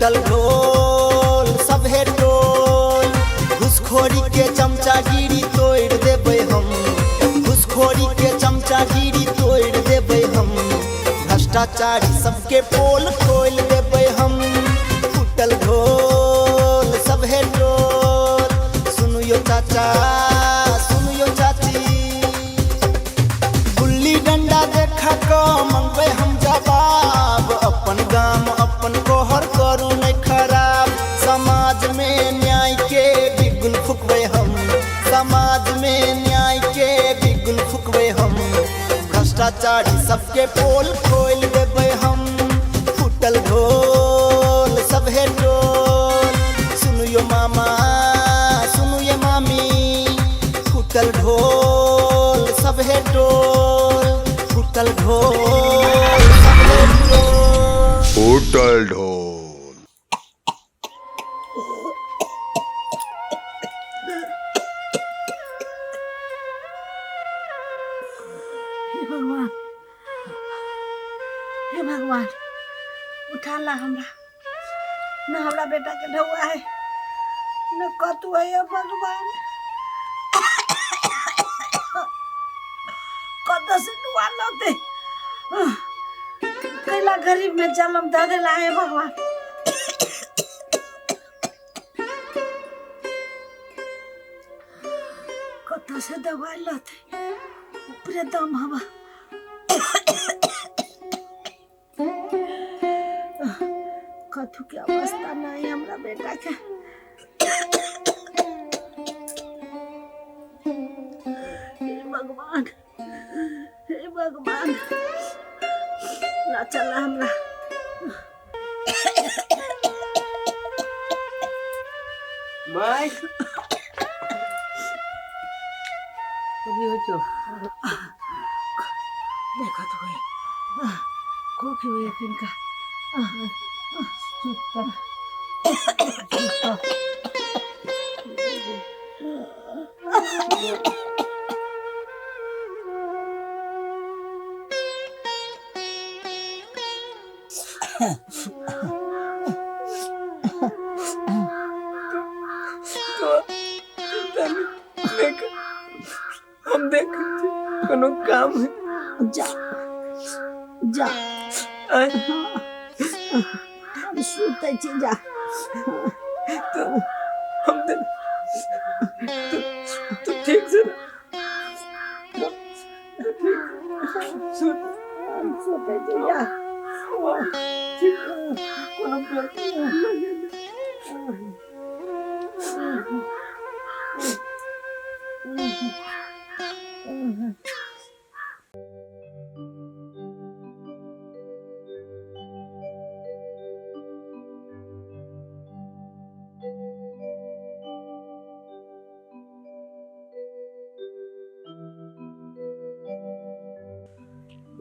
फूटल ढोल सभे टोल। घुसखोरी के चमचागिरी तोड़ि देबै हम, घुसखोरी के चमचागिरी तोड़ि देबै हम। भ्रष्टाचारी सबके पोल खोलि देबै हम। फूटल ढोल सभे टोल। सुनु यो चाचा, सुनु यो चाची, गुल्ली डंडा देखा क मंगबै हम जवाब। अपन गाम अपन कोहर करू नहि खराब। समाज में न्याय के बिगुल फुकबै हम, समाज में न्याय के बिगुल फुकबै हम। भ्रष्टाचारी सबके पोल खोलि देबै हम। फूटल ढोल सभे टोल। सुनु यो मामा, सुनु ये मामी, फूटल ढोल सभे टोल, फूटल ढोल सभे टोल। फूटल ढोल। हे भगवान, हे भगवान, उठा ला हमरा। न हमरा बेटा के ढौआ है, न कतु है। हे भगवान, कत से नुआ लौते? कैला गरीब में जन्म दे देला हे भगवान। कत से दवाई लौते? ऊपरे दम हवा। कथू के अवस्था नहीं हमरा बेटा के। हे भगवान, हे भगवान, ला चला हमरा। माय, कथी होइ छौ? देखत होई खोखी हुई किनका। चुप त, चुप त। देख, हम देख कोनो काम है। जा जा। आय? हम सुतै छी, जा। तो हम दे तू तू ठीक से ना? तू ठीक सुत। हम सुतै छी, जा। ठीक, कोनो लगे।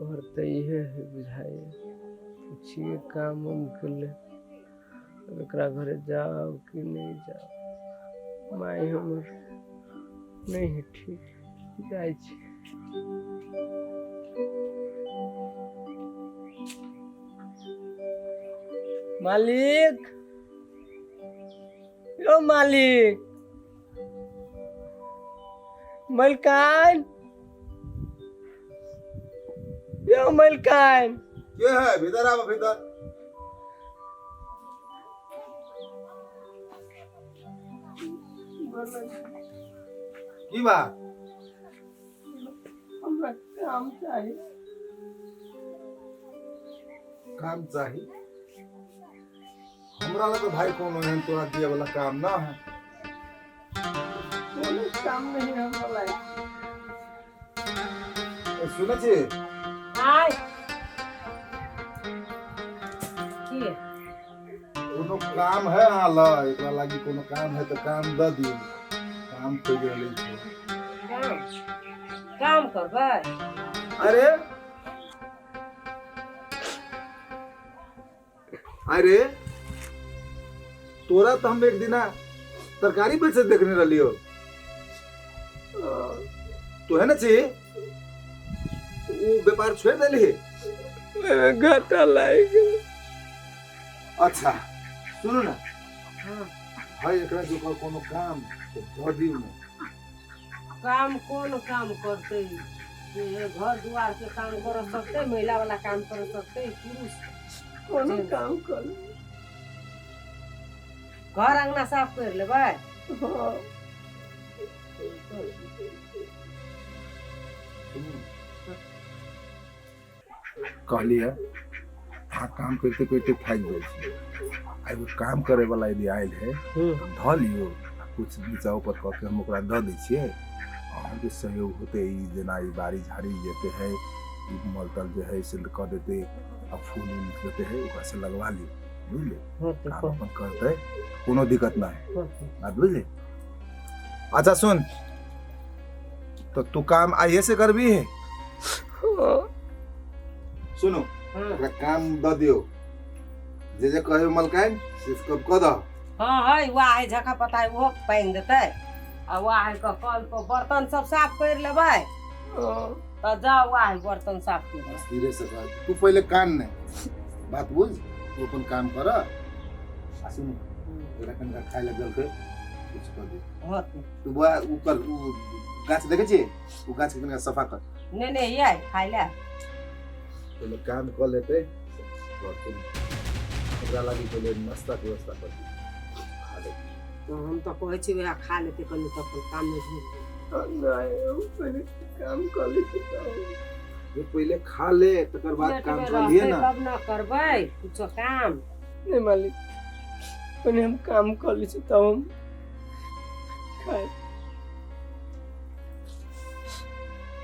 घर तऽ इहे है बुझाइए। पुछिए काम उम के ले, अब एकरा घरे जाओ कि नहीं जाओ? माय हमर नहीं है ठीक। जाइ छी। मालिक, यो मालिक, मलकान, यो मलकान। के है? भीतर आबो, भीतर। की बात? हमरा काम चाही। काम चाही? हमरा लग तो भाई कोनो एहन तोरा दिए वाला काम ना है। कोनो काम नहीं है हमरा लायक। ए, सुनै छी? आय की? कोनो काम है अहाँ लग? एकरा लागी कोनो काम है तऽ काम दऽ दियौ, काम खोजि रहले छै। काम? काम करबै? अरे अरे, तोरा तऽ हम एक दिना तरकारी बेचे देखने रहलियो। तू है ना छी? वो व्यापार छोड़ देली? ओहिमे घाटा लागि गेल। अच्छा, सुनू ने। हाँ। है एकरा जो कोनो काम तऽ दऽ दियौ ने। काम कोन काम करतै? ये घर दुआर के काम कर सकतै, महिला वाला काम कर सकतै, पुरुष कोनो काम कर। घर अंगना साफ कर लेबै। हाँ। कहलियै अहाँ काम करिते करिते थाकि जाइ छी, आ एगो काम करे वाला यदि आयल है तऽ धऽ लियौ, आ कुछ नीचा ऊपर कऽ के हम ओकरा दऽ दै छियै, अहाँके सहयोग होतै। ई जेना ई बाड़ी झाड़ी जते है, ई मल तल जे है से कऽ देतै, आ फूल उल जते है ओकरा से लगवा लियौ, बुझलियै? होतै। काम अपन करतै, कोनो दिक्कत नहि। होतै। बात बुझली? अच्छा सुन, तो तू काम आइए से करबी है? हाँ। सुनो। हाँ। ओकरा काम दऽ दियौ, जे जे कहै मलकाइन से सब कऽ दह। हाँ, है वाह है झका पता है, ओहो पानि देतै, आ वाह है कऽ कल पर बर्तन सब साफ कर लेबै। हाँ। तऽ जाओ वाह है बर्तन साफ कर लेबै। धीरे से कर, तू पहिले कान नहि, बात बुझ, तू अपन काम कर। आ सुन, एकरा कनिका खाय लए देलकै, किछु कऽ दे। होतै। तू बौआ उ कर, उ गाछ देखै छियै, उ गाछ के कनिका सफा कर। नहि नहि, ये खाय ले। पहिले काम कऽ लेतै, एकरा लागि पहिले नाश्ता के व्यवस्था कर दी, खा ले। तऽ हम तऽ कहै छी वएह खा लेतै कनि तऽ अपन काम मे जुटि जेतै। नहीं, हम पहले काम कर ली तब। जे पहिले खा ले, तकर बाद पेट काम मे कर लिए रहतै ना। तब न करबै कुछो काम। नहीं मालिक, पहले हम काम कर ली तब हम खाए।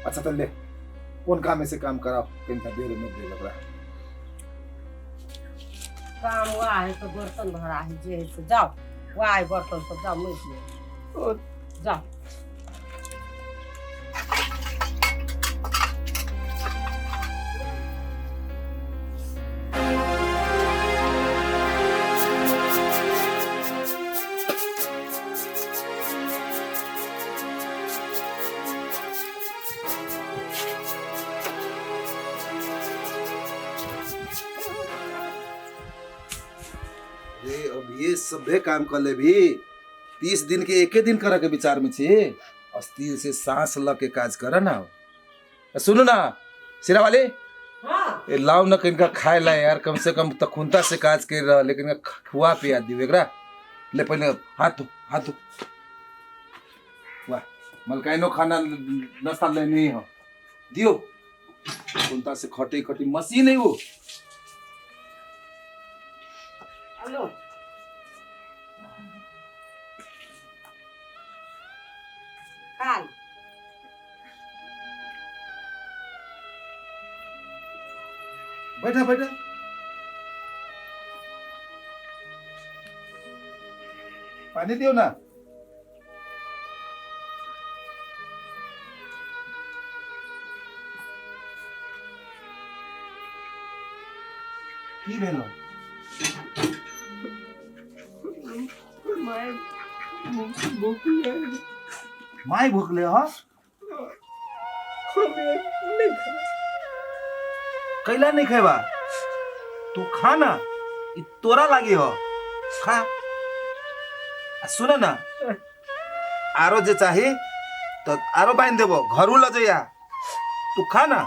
अच्छा तऽ ले, कोन काम है से काम कराओ, कनिका देर में दे ओकरा। काम वाह है तऽ बर्तन भरा है जे है से, जाओ वाह है बर्तन सब जाओ मैज ले। और जाओ। रे अब ये सभे काम कर ले भी, 30 दिन के एके दिन करे के विचार में छी, अस्थिर से सांस ल के काज कर ना। सुनू ना सिरा वाली। हाँ। ए लाओ ना कनिका खाए ला यार, कम से कम तखुनता से काज कर रहा, लेकिन खुआ पिया दियो एकरा। ले पहले हाथ धो, हाथ धो। वाह, मलकाइनो खाना नाश्ता ले नहीं हो, दियो। तखुनता से खटी खटी मशीन है वो। हेलो। खा ले। बैठा बैठा। पानी दियो ना। की भेलो? My भूख लगे। माय भूखले हो? हम नहीं खाए। कैला नहीं खेबा? तू खा ना, ई तोरा लागी हो, खा। आ सुन ना, आरो जे चाही तो आरो बांध देबो, घरू ल जइया, तू खा ना।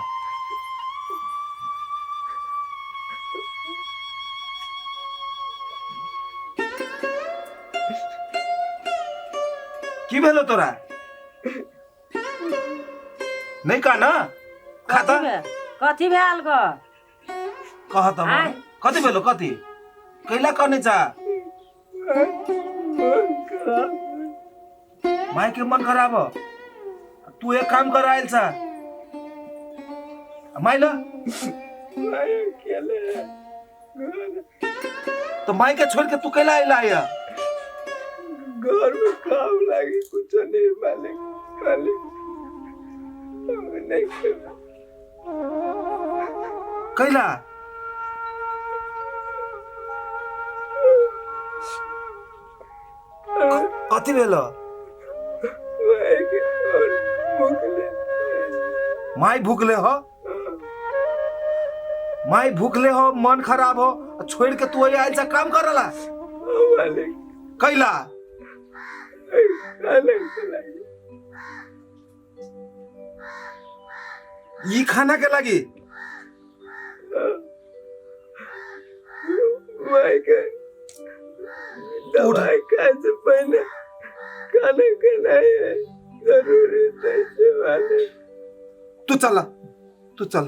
की भेलो तोरा? नहीं का ना खाता? कथी भेल ग? कह त आँय? कथी भेलो? कथी कैला कहने चा? मन खराब। माय के मन खराब हो? तू एक काम कर आयल चा माय ल। मैं अकेले है घर। तो माय के छोड़ के तू कैला आइला आया? घर में काम लागे कुछ नहीं मालिक, मालिक हम नहीं खेला। कैला? कथी भेलो? माय के और भूखले। माय भूखले हो? माय भूखले हो, मन खराब हो, छोड़ के तू आयल चा काम करला? मालिक। कैला? खाना के लागि। ई खाना के लागि? माई के दवाई खाए से पहले खाना खाना है जरूरी से मालिक। तू चल, तू चल,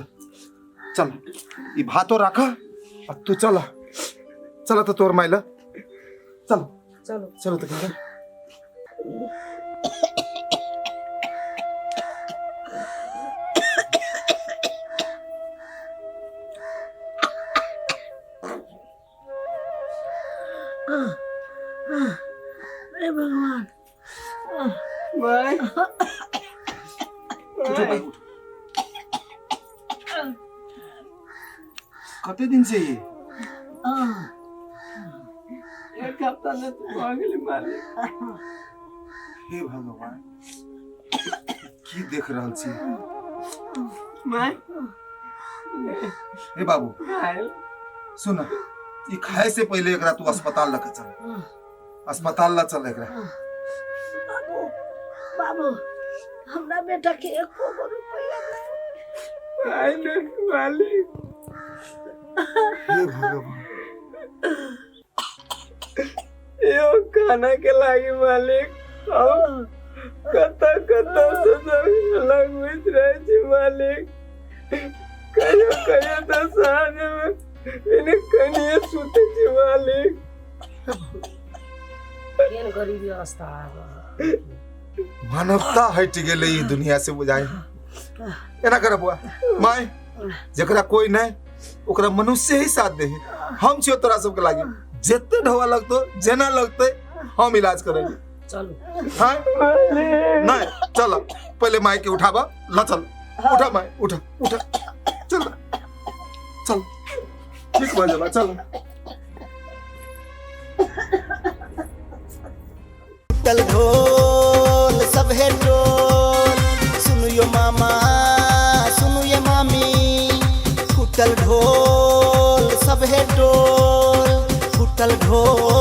चल ई भातो राख आ तू चल, चल त तोर माइला चल। चलो। चल त किन। अरे भगवान। माई। उठो भाइ, उठो। कते दिन से ई? एक हफ्ता ने तो भऽ गेलै मालिक। हे भगवान, की देख रहल छी? माई। हे बाबू। खायल। सुन, ई खाए से पहले एकरा तू अस्पताल लके चल, अस्पताल ल चल एकरा। बाबू, बाबू, हमरा बेटा के एको गो रुपया नहीं। माई नहीं मालिक। हे भगवान। यो खाना के लागी मालिक हम कतऽ कतऽ से सब लगबैत रहै छी मालिक। कहियो कहियो तऽ साँझ मे बिना कनिये सुतै छी मालिक। केहन गरीबी अवस्था आ गेल। मानवता हटि गेलै ई दुनिया से बुझाइ। एना कर बुआ माय, जकरा कोई नहीं ओकरा मनुष्य ही साथ दे। हम छियो तोरा सबके लागी, जते ढोआ लगतो जेना लगते हम इलाज करेंगे। चलू। हाँ नहीं चल, पहले माई के उठाबा ल चल, उठा माई, उठा उठा, चल चल, ठीक भ जेबा, चल। टल ढोल सभे टोल, सुनियो मामा सुनियो मामी, फूटल ढोल सभे टोल, फूटल ढोल।